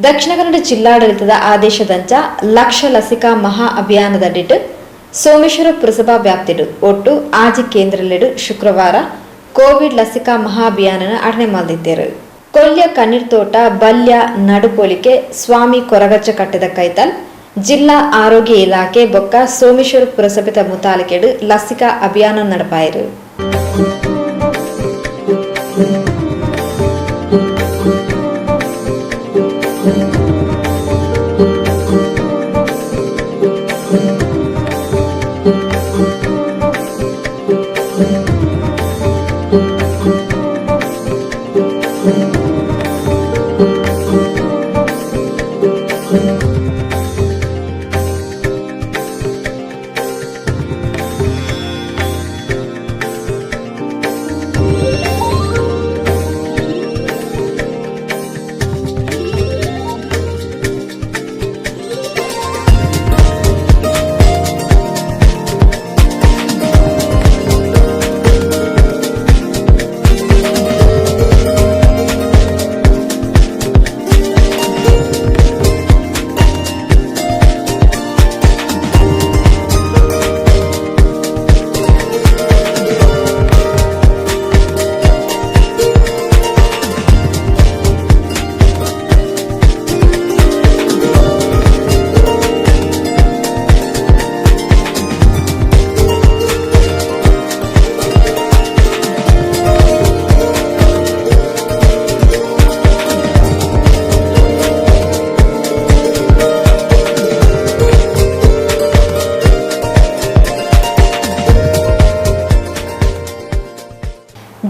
ದಕ್ಷಿಣ ಕನ್ನಡ ಜಿಲ್ಲಾಡಳಿತದ ಆದೇಶದಂಚ ಲಕ್ಷ ಲಸಿಕಾ ಮಹಾ ಅಭಿಯಾನದಡಿಟ್ ಸೋಮೇಶ್ವರ ಪುರಸಭಾ ವ್ಯಾಪ್ತಿಡು ಒಟ್ಟು ಆಜಿ ಕೇಂದ್ರಲೆಡು ಶುಕ್ರವಾರ ಕೋವಿಡ್ ಲಸಿಕಾ ಮಹಾ ಅಭಿಯಾನನ ಅಡನೆ ಮಲ್ದಿದ್ದೇರು. ಕೊಲ್ಯ ಕಣ್ಣೀರ್ತೋಟ ಬಲ್ಯ ನಡುಪೊಲಿಕೆ ಸ್ವಾಮಿ ಕೊರಗಜ್ಜ ಕಟ್ಟದ ಕೈತಲ್ ಜಿಲ್ಲಾ ಆರೋಗ್ಯ ಇಲಾಖೆ ಬೊಕ್ಕ ಸೋಮೇಶ್ವರ ಪುರಸಭೆತ ಮುತಾಲಿಕೆಡು ಲಸಿಕಾ ಅಭಿಯಾನ ನಡಪಾಯಿರು.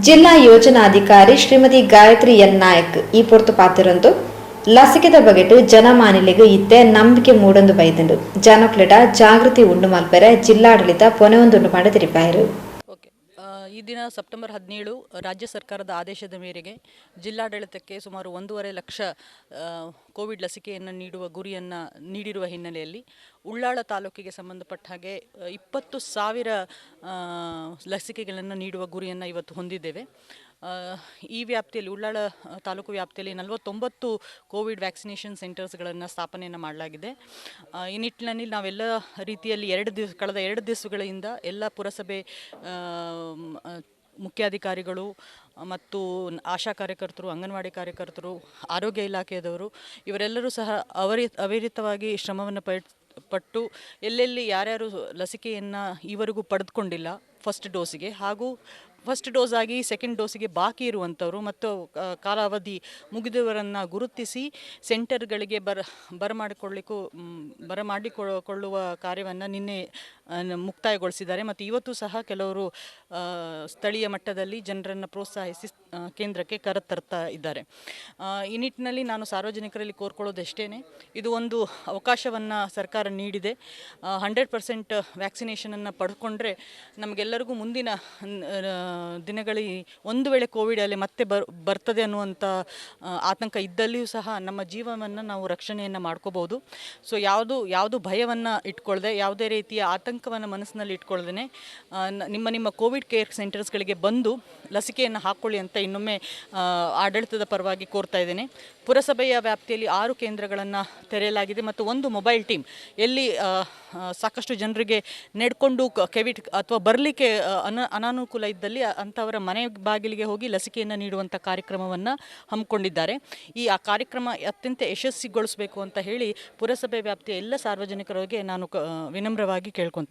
ಜಿಲ್ಲಾ ಯೋಜನಾಧಿಕಾರಿ ಶ್ರೀಮತಿ ಗಾಯತ್ರಿ ಎನ್ ನಾಯಕ್ ಈ ಪೊರ್ತು ಪಾತಿರಂದು ಲಸಿಕೆದ ಬಗೆಟ್ ಜನಮಾನಿಲೆಗ್ ಇತ್ತೆ ನಂಬಿಕೆ ಮೂಡೊಂದು ಬೈದುಂಡು. ಜನಕ್ಲೆಡ ಜಾಗೃತಿ ಉಂಡು ಮಲ್ಪೆರೆ ಜಿಲ್ಲಾಡಳಿತ ಪೊನೆಯೊಂದುಂಡು ಪಂಡ ತೆರಿಪಾಯೆರು. ಓಕೆ, ಈ ದಿನ ಸೆಪ್ಟೆಂಬರ್ 17 ರಾಜ್ಯ ಸರ್ಕಾರದ ಆದೇಶದ ಮೇರೆಗೆ ಜಿಲ್ಲಾಡಳಿತಕ್ಕೆ ಸುಮಾರು 1.5 ಲಕ್ಷ ಕೋವಿಡ್ ಲಸಿಕೆಯನ್ನು ನೀಡುವ ಗುರಿಯನ್ನು ನೀಡಿರುವ ಹಿನ್ನೆಲೆಯಲ್ಲಿ ಉಳ್ಳಾಳ ತಾಲೂಕಿಗೆ ಸಂಬಂಧಪಟ್ಟ ಹಾಗೆ 20,000 ಲಸಿಕೆಗಳನ್ನು ನೀಡುವ ಗುರಿಯನ್ನು ಇವತ್ತು ಹೊಂದಿದ್ದೇವೆ. ಈ ವ್ಯಾಪ್ತಿಯಲ್ಲಿ ಉಳ್ಳಾಳ ತಾಲೂಕು ವ್ಯಾಪ್ತಿಯಲ್ಲಿ 49 ಕೋವಿಡ್ ವ್ಯಾಕ್ಸಿನೇಷನ್ ಸೆಂಟರ್ಸ್ಗಳನ್ನು ಸ್ಥಾಪನೆಯನ್ನು ಮಾಡಲಾಗಿದೆ. ಈ ನಿಟ್ಟಿನಲ್ಲಿ ನಾವೆಲ್ಲ ರೀತಿಯಲ್ಲಿ ಕಳೆದ 2 ದಿವಸಗಳಿಂದ ಎಲ್ಲ ಪುರಸಭೆ ಮುಖ್ಯಾಧಿಕಾರಿಗಳು ಮತ್ತು ಆಶಾ ಕಾರ್ಯಕರ್ತರು, ಅಂಗನವಾಡಿ ಕಾರ್ಯಕರ್ತರು, ಆರೋಗ್ಯ ಇಲಾಖೆಯದವರು ಇವರೆಲ್ಲರೂ ಸಹ ಅವಿರತವಾಗಿ ಶ್ರಮವನ್ನು ಪಟ್ಟು ಎಲ್ಲೆಲ್ಲಿ ಯಾರ್ಯಾರು ಲಸಿಕೆಯನ್ನು ಈವರೆಗೂ ಪಡೆದುಕೊಂಡಿಲ್ಲ ಫಸ್ಟ್ ಡೋಸಿಗೆ ಹಾಗೂ ಫಸ್ಟ್ ಡೋಸ್ ಆಗಿ ಸೆಕೆಂಡ್ ಡೋಸಿಗೆ ಬಾಕಿ ಇರುವಂಥವರು ಮತ್ತು ಕಾಲಾವಧಿ ಮುಗಿದವರನ್ನು ಗುರುತಿಸಿ ಸೆಂಟರ್ಗಳಿಗೆ ಬರಮಾಡಿಕೊಳ್ಳುವ ಕಾರ್ಯವನ್ನು ನಿನ್ನೆ ಮುಕ್ತಾಯಗೊಳಿಸಿದ್ದಾರೆ. ಮತ್ತು ಇವತ್ತು ಸಹ ಕೆಲವರು ಸ್ಥಳೀಯ ಮಟ್ಟದಲ್ಲಿ ಜನರನ್ನು ಪ್ರೋತ್ಸಾಹಿಸಿ ಕೇಂದ್ರಕ್ಕೆ ಕರೆತರ್ತಾ ಇದ್ದಾರೆ. ಈ ನಿಟ್ಟಿನಲ್ಲಿ ನಾನು ಸಾರ್ವಜನಿಕರಲ್ಲಿ ಕೋರ್ಕೊಳ್ಳೋದಷ್ಟೇ, ಇದು ಒಂದು ಅವಕಾಶವನ್ನು ಸರ್ಕಾರ ನೀಡಿದೆ. 100% ವ್ಯಾಕ್ಸಿನೇಷನನ್ನು ಪಡ್ಕೊಂಡ್ರೆ ನಮಗೆಲ್ಲರಿಗೂ ಮುಂದಿನ ದಿನಗಳಲ್ಲಿ ಒಂದು ವೇಳೆ ಕೋವಿಡ್ ಅಲ್ಲಿ ಮತ್ತೆ ಬರ್ತದೆ ಅನ್ನುವಂಥ ಆತಂಕ ಇದ್ದಲ್ಲಿಯೂ ಸಹ ನಮ್ಮ ಜೀವವನ್ನು ನಾವು ರಕ್ಷಣೆಯನ್ನು ಮಾಡ್ಕೋಬೋದು. ಸೊ ಯಾವುದು ಭಯವನ್ನು ಇಟ್ಕೊಳ್ಳದೆ, ಯಾವುದೇ ರೀತಿಯ ಆತಂಕವನ್ನು ಮನಸ್ಸಿನಲ್ಲಿ ಇಟ್ಕೊಳ್ಳದೇ ನಿಮ್ಮ ನಿಮ್ಮ ಕೋವಿಡ್ ಕೇರ್ ಸೆಂಟರ್ಸ್ಗಳಿಗೆ ಬಂದು ಲಸಿಕೆಯನ್ನು ಹಾಕ್ಕೊಳ್ಳಿ ಅಂತ ಇನ್ನೊಮ್ಮೆ ಆಡಳಿತದ ಪರವಾಗಿ ಕೋರ್ತಾ ಇದ್ದೇನೆ. ಪುರಸಭೆಯ ವ್ಯಾಪ್ತಿಯಲ್ಲಿ 6 ಕೇಂದ್ರಗಳನ್ನು ತೆರೆಯಲಾಗಿದೆ ಮತ್ತು ಒಂದು ಮೊಬೈಲ್ ಟೀಮ್ ಎಲ್ಲಿ ಸಾಕಷ್ಟು ಜನರಿಗೆ ನೆಡ್ಕೊಂಡು ಕೆವಿಟ್ ಅಥವಾ ಬರಲಿಕ್ಕೆ ಅನಾನುಕೂಲ ಇದ್ದಲ್ಲಿ ಅಂಥವರ ಮನೆ ಬಾಗಿಲಿಗೆ ಹೋಗಿ ಲಸಿಕೆಯನ್ನು ನೀಡುವಂಥ ಕಾರ್ಯಕ್ರಮವನ್ನು ಹಮ್ಮಿಕೊಂಡಿದ್ದಾರೆ. ಆ ಕಾರ್ಯಕ್ರಮ ಅತ್ಯಂತ ಯಶಸ್ವಿಗೊಳಿಸಬೇಕು ಅಂತ ಹೇಳಿ ಪುರಸಭೆ ವ್ಯಾಪ್ತಿಯ ಎಲ್ಲ ಸಾರ್ವಜನಿಕರಿಗೆ ನಾನು ವಿನಮ್ರವಾಗಿ ಕೇಳ್ಕೊಂತ.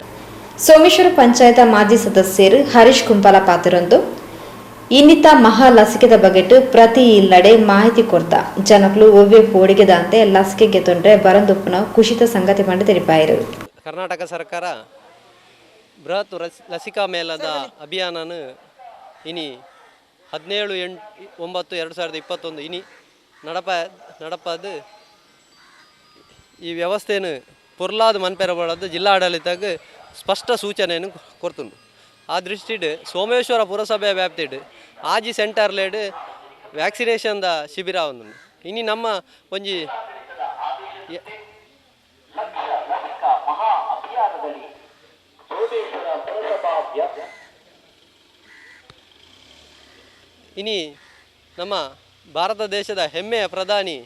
ಸೋಮೇಶ್ವರ ಪಂಚಾಯತ್ ಮಾಜಿ ಸದಸ್ಯರು ಹರೀಶ್ ಕುಂಪಾಲ ಪಾತ್ರರಂದು ಇನ್ನಿತ ಮಹಾ ಲಸಿಕೆದ ಬಗೆಟ್ ಪ್ರತಿ ಇಲ್ಲಡೆ ಮಾಹಿತಿ ಕೊಡ್ತಾ ಜನಕ್ಲು ಒವ್ವೆ ಪೋಡಿಗೆದಂತೆ ಲಸಿಕೆಗೆ ತೊಂದರೆ ಬರಂದುಪ್ಪನ ಕುಶಿತ ಸಂಗತಿ ಪಂಡ ತೆರಿಪಾಯರು. ಕರ್ನಾಟಕ ಸರ್ಕಾರ ಬೃಹತ್ ಲಸಿಕಾ ಮೇಳದ ಅಭಿಯಾನನ ಇನಿ 17/9/2021 ಇನಿ ನಡಪಾದ ಈ ವ್ಯವಸ್ಥೆಯನ್ನು ಪೊರ್ಲಾದ ಮನ್ಪೆರಬಳದ ಜಿಲ್ಲಾಡಳಿತಕ್ಕೆ ಸ್ಪಷ್ಟ ಸೂಚನೆಯನ್ನು ಕೊಡ್ತುಂಡು. ಆ ದೃಷ್ಟಿಡ್ ಸೋಮೇಶ್ವರ ಪುರಸಭೆಯ ವ್ಯಾಪ್ತಿಡ್ ಆಜಿ ಸೆಂಟರ್ಲೇಡ್ ವ್ಯಾಕ್ಸಿನೇಷನ್ದ ಶಿಬಿರ ಒಂದು ಇನಿ ನಮ್ಮ ಒಂಜಿ ಇನಿ ನಮ್ಮ ಭಾರತ ದೇಶದ ಹೆಮ್ಮೆಯ ಪ್ರಧಾನಿ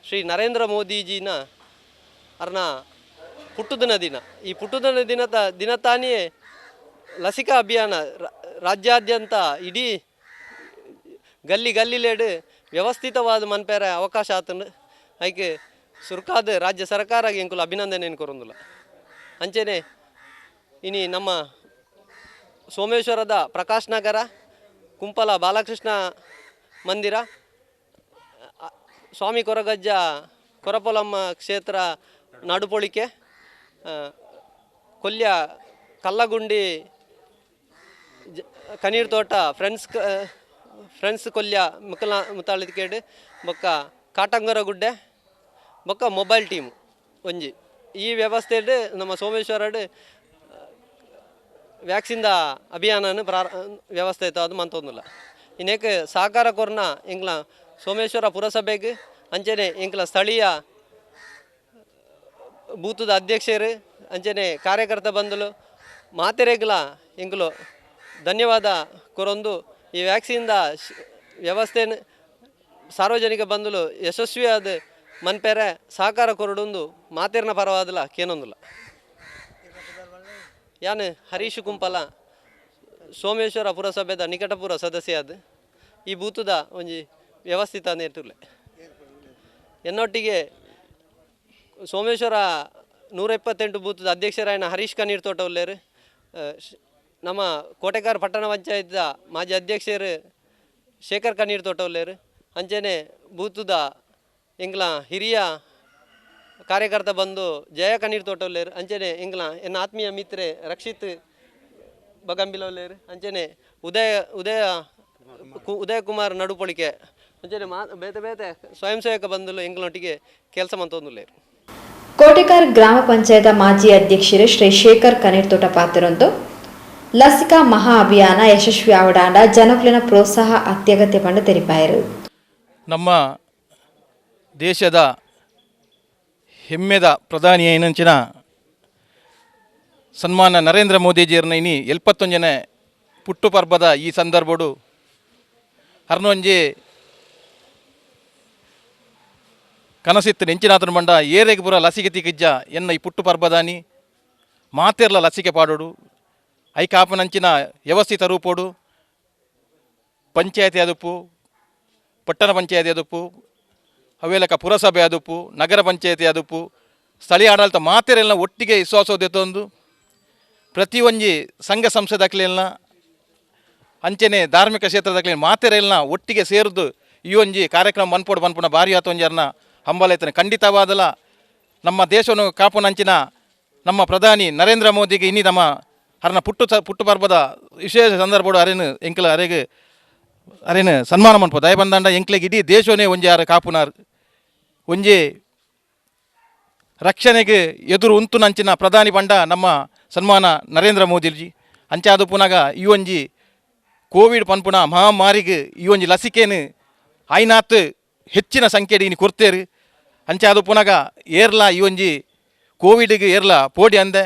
ಶ್ರೀ ನರೇಂದ್ರ ಮೋದಿಜಿನ ಅರ್ನ ಪುಟ್ಟುದಿನ ದಿನ. ಈ ಪುಟ್ಟುದಿನ ದಿನ ತಾನೇ ಲಸಿಕಾ ಅಭಿಯಾನ ರಾಜ್ಯಾದ್ಯಂತ ಇಡೀ ಗಲ್ಲಿ ಗಲ್ಲಿಲೇಡು ವ್ಯವಸ್ಥಿತವಾದ ಮನ್ಪೇರೆ ಅವಕಾಶ ಆತಂಡು ಐಕೆ ಸುರ್ಕಾದ ರಾಜ್ಯ ಸರ್ಕಾರಗೆ ಎಂಕುಲು ಅಭಿನಂದನೆ ಕೊರೊಂದುಲ್ಲ. ಅಂಚೆನೆ ಇನಿ ನಮ್ಮ ಸೋಮೇಶ್ವರದ ಪ್ರಕಾಶ್ ನಗರ, ಕುಂಪಲ ಬಾಲಕೃಷ್ಣ ಮಂದಿರ, ಸ್ವಾಮಿ ಕೊರಗಜ್ಜ ಕೊರಪೊಲಮ್ಮ ಕ್ಷೇತ್ರ ನಡುಪೊಳಿಕೆ, ಕೊಲ್ಯ ಕಲ್ಲಗುಂಡಿ ಕನೀರ್ ತೋಟ ಫ್ರೆಂಡ್ಸ್ ಕೊಲ್ಯ ಮುಕ್ಕಲ ಮುತ್ತಾಳಿದ್ಕೇಡು ಬೊಕ್ಕ ಕಾಟಂಗರ ಗುಡ್ಡೆ ಬೊಕ್ಕ ಮೊಬೈಲ್ ಟೀಮ್ ಒಂಜಿ ಈ ವ್ಯವಸ್ಥೆಡ್ ನಮ್ಮ ಸೋಮೇಶ್ವರಡ್ ವ್ಯಾಕ್ಸಿನ್ದ ಅಭಿಯಾನನ ವ್ಯವಸ್ಥೆ ಇತ್ತು ಅದು ಮಂತೊಂದುಲ್ಲ. ಇನ್ನೇಕ ಸಹಕಾರ ಕೊರ್ನ ಎಂಕ್ಲ ಸೋಮೇಶ್ವರ ಪುರಸಭೆಗೆ ಅಂಚನೆ ಎಂಕ್ಲ ಸ್ಥಳೀಯ ಬೂತದ ಅಧ್ಯಕ್ಷರು ಅಂಚನೆ ಕಾರ್ಯಕರ್ತ ಬಂದಲು ಮಾತೆರೆಗ್ಲ ಎಂಕ್ಲು ಧನ್ಯವಾದ ಕೊರೊಂದು ಈ ವ್ಯಾಕ್ಸಿನ್ದ ವ್ಯವಸ್ಥೆನ ಸಾರ್ವಜನಿಕ ಬಂದಲು ಯಶಸ್ವಿಯಾದ ಮನ್ಪೇರೆ ಸಹಕಾರ ಕೊರಡೊಂದು ಮಾತೆರ್ನ ಪರವಾದಲ ಕೇನೊಂದುಲ್ಲ. ಯಾನು ಹರೀಶ್ ಕುಂಪಲ ಸೋಮೇಶ್ವರ ಪುರಸಭೆದ ನಿಕಟಪುರ ಸದಸ್ಯ ಅದು ಈ ಬೂತದ ಒಂಜಿ ವ್ಯವಸ್ಥಿತ ನೇತುಲೆ. ಎನ್ನೊಟ್ಟಿಗೆ ಸೋಮೇಶ್ವರ 128 ಬೂತದ ಅಧ್ಯಕ್ಷರಾಯನ ಹರೀಶ್ ಕನೀರ್ ತೋಟ ಉಲ್ಲೇರು, ನಮ್ಮ ಕೋಟೆಕಾರ ಪಟ್ಟಣ ಪಂಚಾಯತ್ದ ಮಾಜಿ ಅಧ್ಯಕ್ಷರು ಶೇಖರ್ ಕನೀರ್ ತೋಟ ಉಲ್ಲೇರು, ಅಂಚೆನೆ ಬೂತದ ಎಂಗ್ಲ ಹಿರಿಯ ಕಾರ್ಯಕರ್ತ ಬಂದು ಜಯ ಕನೀರ್ ತೋಟ ಉಲ್ಲೇರು, ಅಂಚೆನೆ ಎಂಗ್ಲ ಎನ್ನ ಆತ್ಮೀಯ ಮಿತ್ರೆ ರಕ್ಷಿತ್ ಬಗಂಬಿಲ ಉಲ್ಲೇರು, ಅಂಚೆನೆ ಉದಯ ಉದಯ ಉದಯ ಕುಮಾರ್ ನಡುಪೊಳಿಕೆ ಅಂಚೆನೆ ಬೇತೆ ಬೇತೆ ಸ್ವಯಂ ಸೇವಕ ಬಂಧುಲು ಎಂಗ್ಲೊಟ್ಟಿಗೆ ಕೆಲಸ ಮಂತೊಂದುಲ್ಲೇರು. ಕೋಟೆಕಾರ್ ಗ್ರಾಮ ಪಂಚಾಯತ್ ಮಾಜಿ ಅಧ್ಯಕ್ಷರು ಶ್ರೀ ಶೇಖರ್ ಕನೀರ್ ತೋಟ ಪಾತ್ರರೊಂದು ಲಸಿಕಾ ಮಹಾ ಅಭಿಯಾನ ಯಶಸ್ವಿ ಆವಡಾಂಡ ಜನಕುಲಿನ ಪ್ರೋತ್ಸಾಹ ಅತ್ಯಗತ್ಯ ಪಂಡ ತೆರಿಪಾಯರು. ನಮ್ಮ ದೇಶದ ಹೆಮ್ಮೆದ ಪ್ರಧಾನಿ ಏನಂಚಿನ ಸನ್ಮಾನ ನರೇಂದ್ರ ಮೋದಿಜಿಯರ್ನ ಇನಿ 71ನೇ ಪುಟ್ಟು ಪರ್ಬದ ಈ ಸಂದರ್ಭಡು ಹರ್ನೊಂಜಿ ಕನಸಿತ್ತು ನೆಂಚಿನಾತನ ಬಂಡ ಏರೆಗೆ ಪೂರ ಲಸಿಕೆ ತಿಕ್ಕಿಜ್ಜ ಎನ್ನ ಈ ಪುಟ್ಟು ಪರ್ಬದಾನಿ ಮಾತೆರ್ಲ ಲಸಿಕೆ ಪಾಡೋಡು ಐಕಾಪನಂಚಿನ ವ್ಯವಸ್ಥಿತ ರೂಪೋಡು ಪಂಚಾಯತಿ ಅದುಪ್ಪು, ಪಟ್ಟಣ ಪಂಚಾಯತಿ ಅದುಪ್ಪು, ಅವೇಲಕ ಪುರಸಭೆ ಅದುಪ್ಪು, ನಗರ ಪಂಚಾಯತಿ ಅದುಪ್ಪು, ಸ್ಥಳೀಯ ಆಡಳಿತ ಮಾತೆರೆಲ್ಲ ಒಟ್ಟಿಗೆ ವಿಶ್ವಾಸೋದೆತ್ತೊಂದು ಪ್ರತಿಯೊಂಜಿ ಸಂಘ ಸಂಸ್ಥೆದಕ್ಲೆಲ್ಲ ಅಂಚೆನೆ ಧಾರ್ಮಿಕ ಕ್ಷೇತ್ರದಕ್ಲೆ ಮಾತೆರೆಲ್ಲ ಒಟ್ಟಿಗೆ ಸೇರಿದು ಈ ಒಂಜಿ ಕಾರ್ಯಕ್ರಮ ಮನ್ಪೋಡು ಮನ್ಪುನ ಭಾರಿ ಆತೊಂಜರ್ನ ಹಂಬಲೈತನೆ. ಖಂಡಿತವಾದಲ ನಮ್ಮ ದೇಶವನ್ನು ಕಾಪುನಂಚಿನ ನಮ್ಮ ಪ್ರಧಾನಿ ನರೇಂದ್ರ ಮೋದಿಗೆ ಇನ್ನಿ ನಮ್ಮ ಹರನ ಪುಟ್ಟು ಪರ್ಬದ ವಿಶೇಷ ಸಂದರ್ಭಡು ಅರೇನು ಎಂಕ್ಲ ಅರೆಗೆ ಅರೇನು ಸನ್ಮಾನ ಮನ್ಪು ದಯ ಬಂದಂಡ ಎಂಕ್ಲೆಗೆ ಇಡೀ ದೇಶವೇ ಒಂಜಿ ಆರ ಕಾಪುನಾರ್ ಒಂಜಿ ರಕ್ಷಣೆಗೆ ಎದುರು ಉಂತು ನಂಚಿನ ಪ್ರಧಾನಿ ಬಂಡ ನಮ್ಮ ಸನ್ಮಾನ ನರೇಂದ್ರ ಮೋದಿಜಿ. ಅಂಚಾದ ಪುನಗ ಈ ಒಂಜಿ ಕೋವಿಡ್ ಪನ್ಪುನ ಮಹಾಮಾರಿಗೆ ಈ ಒಂಜಿ ಲಸಿಕೆನು ಆಯ್ನಾತ್ ಹೆಚ್ಚಿನ ಸಂಖ್ಯೆಡ್ ಇನಿ ಕೊರ್ತೇರು. ಅಂಚಾದ ಪುನಗ ಏರ್ಲ ಈ ಒಂಜಿ ಕೋವಿಡ್ಗೆ ಏರ್ಲ ಪೋಡಿ ಅಂದೆ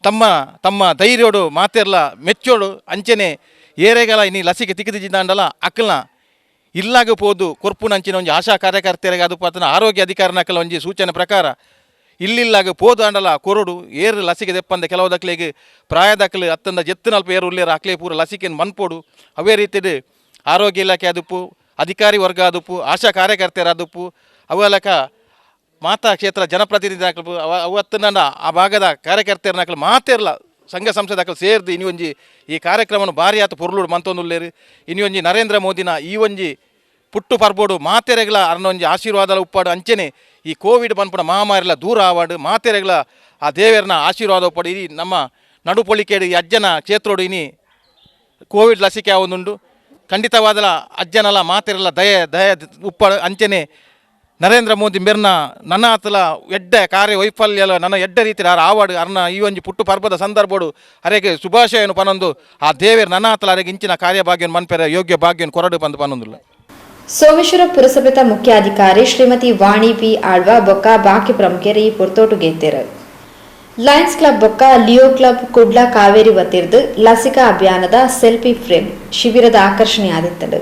ತಮ್ಮ ತಮ್ಮ ಧೈರ್ಯೋಡು ಮಾತೆರ್ಲ ಮೆಚ್ಚೋಡು ಅಂಚೆನೆ ಏರೆಗಲ ಇನಿ ಲಸಿಕೆ ತಿಕ್ಕಿದಿಂದಾಂಡಲ ಅಕ್ಕಲ್ನ ಇಲ್ಲಾಗ ಪೋದು ಕೊರ್ಪುನಂಚಿನ ಒಂಜಿ ಆಶಾ ಕಾರ್ಯಕರ್ತೆಯರಿಗೆ ಅದು ಪಾತನ ಆರೋಗ್ಯ ಅಧಿಕಾರಿನಕಲ ಒಂಜಿ ಸೂಚನೆ ಪ್ರಕಾರ ಇಲ್ಲಿಲ್ಲಾಗ ಪೋದು ಅಂಡಲ ಕೊರಡು ಏರು ಲಸಿಕೆ ದೆಪ್ಪಂದೆ ಕೆಲವು ದಕ್ಲೆಗ್ ಪ್ರಾಯದಕ್ಲು ಅತ್ತಂದ ಜೆತ್ತಿನಲ್ಪ ಏರು ಉಲ್ಲೇರು ಅಕ್ಲೆ ಪೂರ ಲಸಿಕೆಯನ್ನು ಮನ್ಪೋಡು. ಅವೇ ರೀತಿಡ್ ಆರೋಗ್ಯ ಇಲಾಖೆ ಅದುಪ್ಪು, ಅಧಿಕಾರಿ ವರ್ಗ ಅದುಪ್ಪು, ಆಶಾ ಕಾರ್ಯಕರ್ತೆಯರ ಅದುಪ್ಪು, ಅವೆಲಕ ಮಾತಾ ಕ್ಷೇತ್ರ ಜನಪ್ರತಿನಿಧಿ ಅವು ಅತ್ತಂದ ಆ ಭಾಗದ ಕಾರ್ಯಕರ್ತೆಯರ್ನಕಲು ಮಾತೆರ್ಲ ಸಂಘ ಸಂಸ್ಥೆ ದಾಖಲು ಸೇರ್ದು ಇನಿ ಒಂಜಿ ಈ ಕಾರ್ಯಕ್ರಮವನ್ನು ಭಾರಿ ಆತ ಪೊರ್ಲುಡು ಮಂತೊಂದುಲ್ಲೇರು. ಇನಿ ಒಂಜಿ ನರೇಂದ್ರ ಮೋದಿನ ಈ ಒಂಜಿ ಪುಟ್ಟು ಪರ್ಬೋಡು ಮಾತೆರೆಗ್ಲ ಅರ್ನೊಂಜಿ ಆಶೀರ್ವಾದಲ ಉಪ್ಪಾಡು ಅಂಚೆನೆ ಈ ಕೋವಿಡ್ ಪನ್ಪುನ ಮಹಾಮಾರಿಲ ದೂರ ಆವಾಡು ಮಾತೆರೆಗ್ಲ ಆ ದೇವೆರ್ನ ಆಶೀರ್ವಾದ ಉಪ್ಪಾಡು. ಇನಿ ನಮ್ಮ ನಡುಪೊಳಿಕೇಡು ಈ ಅಜ್ಜನ ಕ್ಷೇತ್ರೋಡು ಇನಿ ಕೋವಿಡ್ ಲಸಿಕೆ ಆವೊಂದುಂಡು. ಖಂಡಿತವಾದಲ ಅಜ್ಜನಲ ಮಾತೆರೆಲ್ಲ ದಯೆ ದಯೆ ಉಪ್ಪಾಡು ಅಂಚೆನೆ ನರೇಂದ್ರ ಮೋದಿ ಮೆರ್ನ ನನ್ನ ಆತಲ ಎಡ್ಡೆ ಕಾರ್ಯ ವೈಫಲ್ಯಲ ನನ್ನ ಎಡ್ಡೆ ರೀತಿ ಆರ್ ಆವಾಡು ಅರ್ನ ಈ ಒಂಜಿ ಪುಟ್ಟು ಪರ್ಬದ ಸಂದರ್ಭಡು ಅರೆಗೆ ಶುಭಾಶಯನು ಪನೊಂದು ಆ ದೇವೇರ್ ನನ್ನ ಆತಲ ಅರೆಗೆ ಇಂಚಿನ ಕಾರ್ಯಭಾಗ್ಯನ ಮನ್ಪೆರ ಯೋಗ್ಯ ಭಾಗ್ಯನ ಕೊರಡು ಪಂದು ಪನೊಂದುಲ್ಲ. ಸೋಮೇಶ್ವರ ಪುರಸಭೆತ ಮುಖ್ಯಾಧಿಕಾರಿ ಶ್ರೀಮತಿ ವಾಣಿ ಪಿ ಆಳ್ವಾ ಬೊಕ್ಕ ಬಾಕಿ ಪ್ರಮುಖರು ಈ ಪೊರ್ತೋಟು ಗೆತ್ತೇರು. ಲಯನ್ಸ್ ಕ್ಲಬ್ ಬೊಕ್ಕ ಲಿಯೋ ಕ್ಲಬ್ ಕುಡ್ಲ ಕಾವೇರಿ ವತಿರ್ದು ಲಸಿಕಾ ಅಭಿಯಾನದ ಸೆಲ್ಫಿ ಫ್ರೇಮ್ ಶಿಬಿರದ ಆಕರ್ಷಣೆಯಾದಿತ್ತಡು.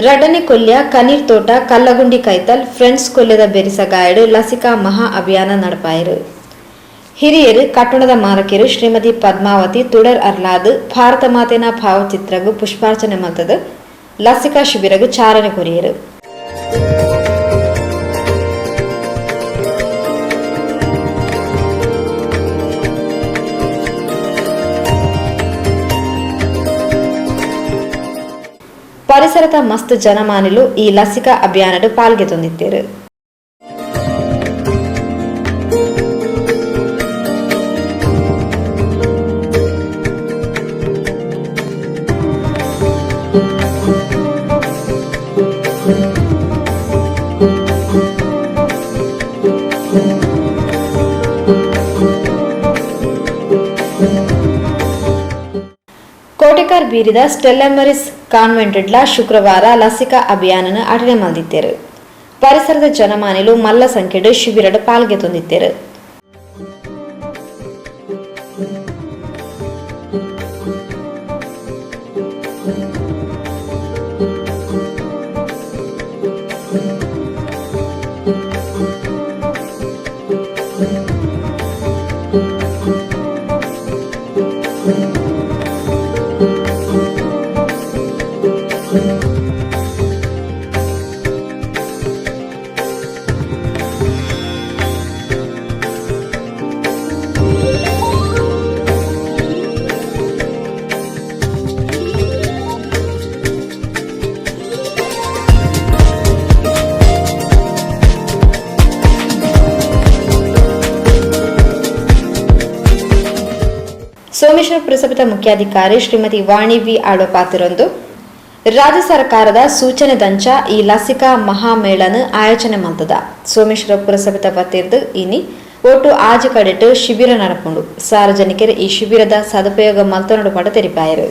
ರಡನೆ ಕೊಲ್ಯ ಕನೀರ್ ತೋಟ ಕಲ್ಲಗುಂಡಿ ಕೈತಲ್ ಫ್ರೆಂಡ್ಸ್ ಕೊಲ್ಯದ ಬೆರಿಸಗಾಯಡು ಲಸಿಕಾ ಮಹಾ ಅಭಿಯಾನ ನಡಪಾಯರು. ಹಿರಿಯರು ಕಟ್ಟಣದ ಮಾರಕಿರು ಶ್ರೀಮತಿ ಪದ್ಮಾವತಿ ತುಡರ್ ಅರ್ಲಾದ್ ಭಾರತ ಮಾತೆನ ಭಾವಚಿತ್ರಗು ಪುಷ್ಪಾರ್ಚನೆ ಮಲ್ತದು ಲಸಿಕಾ ಶಿಬಿರಗು ಚಾಲನೆ ಕೊರಿಯರು. ಪರಿಸರದ ಮಸ್ತ್ ಜನಮಾನಿಲು ಈ ಲಸಿಕಾ ಅಭಿಯಾನಡು ಪಾಲ್ಗೆತೊಂದಿತ್ತೇರು. ಕೋಟೆಕಾರ್ ಬೀರಿದ ಸ್ಟೆಲ್ಲಾಮರಿಸ್ ಕಾನ್ವೆಂಟ್ಡ್ಲ ಶುಕ್ರವಾರ ಲಸಿಕಾ ಅಭಿಯಾನನ ಅಟನೆ ಮಲ್ದಿತ್ತೇರು. ಪರಿಸರದ ಜನಮಾನಿಲು ಮಲ್ಲ ಸಂಖ್ಯೆಡು ಶಿಬಿರಡು ಪಾಲ್ಗೆತೊಂದಿತ್ತೇರು. ಸೋಮೇಶ್ವರ ಪುರಸಭೆಯ ಮುಖ್ಯಾಧಿಕಾರಿ ಶ್ರೀಮತಿ ವಾಣಿ ವಿ ಆಳ್ವ ಪಾತಿರೊಂದು ರಾಜ್ಯ ಸರ್ಕಾರದ ಸೂಚನೆ ದಂಚ ಈ ಲಸಿಕಾ ಮಹಾಮೇಳನ ಆಯೋಜನೆ ಮಲ್ತದ. ಸೋಮೇಶ್ವರ ಪುರಸಭೆತ ವತಿರ್ದು ಇನಿ ಒಟ್ಟು ಆಜು ಕಡೆಟ್ ಶಿಬಿರ ನಡಪುಂಡು. ಸಾರ್ವಜನಿಕರು ಈ ಶಿಬಿರದ ಸದುಪಯೋಗ ಮಲ್ತೊನಡು ಪಂಡ ತೆರಿಪಾಯರು.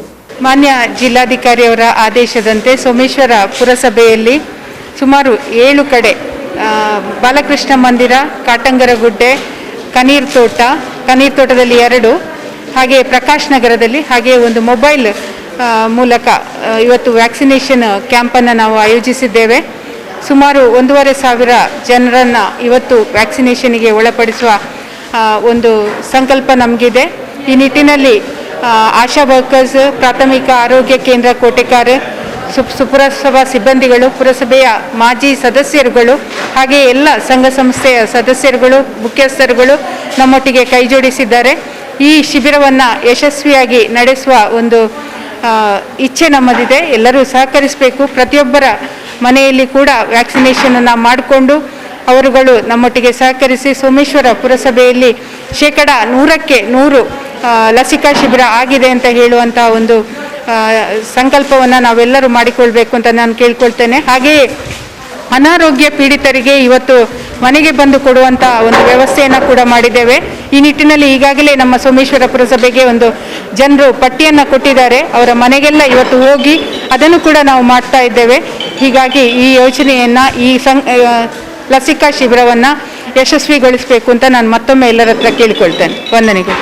ಮಾನ್ಯ ಜಿಲ್ಲಾಧಿಕಾರಿಯವರ ಆದೇಶದಂತೆ ಸೋಮೇಶ್ವರ ಪುರಸಭೆಯಲ್ಲಿ ಸುಮಾರು 7 ಕಡೆ ಬಾಲಕೃಷ್ಣ ಮಂದಿರ, ಕಾಟಂಗರಗುಡ್ಡೆ, ಕನೀರ್ ತೋಟ, ಕನೀರ್ ತೋಟದಲ್ಲಿ 2, ಹಾಗೆ ಪ್ರಕಾಶ್ ನಗರದಲ್ಲಿ, ಹಾಗೆ ಒಂದು ಮೊಬೈಲ್ ಮೂಲಕ ಇವತ್ತು ವ್ಯಾಕ್ಸಿನೇಷನ್ ಕ್ಯಾಂಪನ್ನು ನಾವು ಆಯೋಜಿಸಿದ್ದೇವೆ. ಸುಮಾರು 1500 ಜನರನ್ನು ಇವತ್ತು ವ್ಯಾಕ್ಸಿನೇಷನ್ಗೆ ಒಳಪಡಿಸುವ ಒಂದು ಸಂಕಲ್ಪ ನಮಗಿದೆ. ಈ ನಿಟ್ಟಿನಲ್ಲಿ ಆಶಾ ವರ್ಕರ್ಸ್, ಪ್ರಾಥಮಿಕ ಆರೋಗ್ಯ ಕೇಂದ್ರ ಕೋಟೆಕಾರ್, ಪುರಸಭಾ ಸಿಬ್ಬಂದಿಗಳು, ಪುರಸಭೆಯ ಮಾಜಿ ಸದಸ್ಯರುಗಳು, ಹಾಗೆ ಎಲ್ಲ ಸಂಘ ಸಂಸ್ಥೆಯ ಸದಸ್ಯರುಗಳು, ಮುಖ್ಯಸ್ಥರುಗಳು ನಮ್ಮೊಟ್ಟಿಗೆ ಕೈಜೋಡಿಸಿದ್ದಾರೆ. ಈ ಶಿಬಿರವನ್ನು ಯಶಸ್ವಿಯಾಗಿ ನಡೆಸುವ ಒಂದು ಇಚ್ಛೆ ನಮ್ಮದಿದೆ. ಎಲ್ಲರೂ ಸಹಕರಿಸಬೇಕು. ಪ್ರತಿಯೊಬ್ಬರ ಮನೆಯಲ್ಲಿ ಕೂಡ ವ್ಯಾಕ್ಸಿನೇಷನನ್ನು ಮಾಡಿಕೊಂಡು ಅವರುಗಳು ನಮ್ಮೊಟ್ಟಿಗೆ ಸಹಕರಿಸಿ ಸೋಮೇಶ್ವರ ಪುರಸಭೆಯಲ್ಲಿ 100% ಲಸಿಕಾ ಶಿಬಿರ ಆಗಿದೆ ಅಂತ ಹೇಳುವಂಥ ಒಂದು ಸಂಕಲ್ಪವನ್ನು ನಾವೆಲ್ಲರೂ ಮಾಡಿಕೊಳ್ಬೇಕು ಅಂತ ನಾನು ಕೇಳ್ಕೊಳ್ತೇನೆ. ಹಾಗೆಯೇ ಅನಾರೋಗ್ಯ ಪೀಡಿತರಿಗೆ ಇವತ್ತು ಮನೆಗೆ ಬಂದು ಕೊಡುವಂಥ ಒಂದು ವ್ಯವಸ್ಥೆಯನ್ನು ಕೂಡ ಮಾಡಿದ್ದೇವೆ. ಈ ನಿಟ್ಟಿನಲ್ಲಿ ಈಗಾಗಲೇ ನಮ್ಮ ಸೋಮೇಶ್ವರ ಪುರಸಭೆಗೆ ಒಂದು ಜನರು ಪಟ್ಟಿಯನ್ನು ಕೊಟ್ಟಿದ್ದಾರೆ. ಅವರ ಮನೆಗೆಲ್ಲ ಇವತ್ತು ಹೋಗಿ ಅದನ್ನು ಕೂಡ ನಾವು ಮಾಡ್ತಾ ಇದ್ದೇವೆ. ಹೀಗಾಗಿ ಈ ಯೋಜನೆಯನ್ನು, ಈ ಲಸಿಕಾ ಶಿಬಿರವನ್ನು ಯಶಸ್ವಿಗೊಳಿಸಬೇಕು ಅಂತ ನಾನು ಮತ್ತೊಮ್ಮೆ ಎಲ್ಲರ ಹತ್ರ ಕೇಳಿಕೊಳ್ತೇನೆ. ವಂದನೆಗಳು.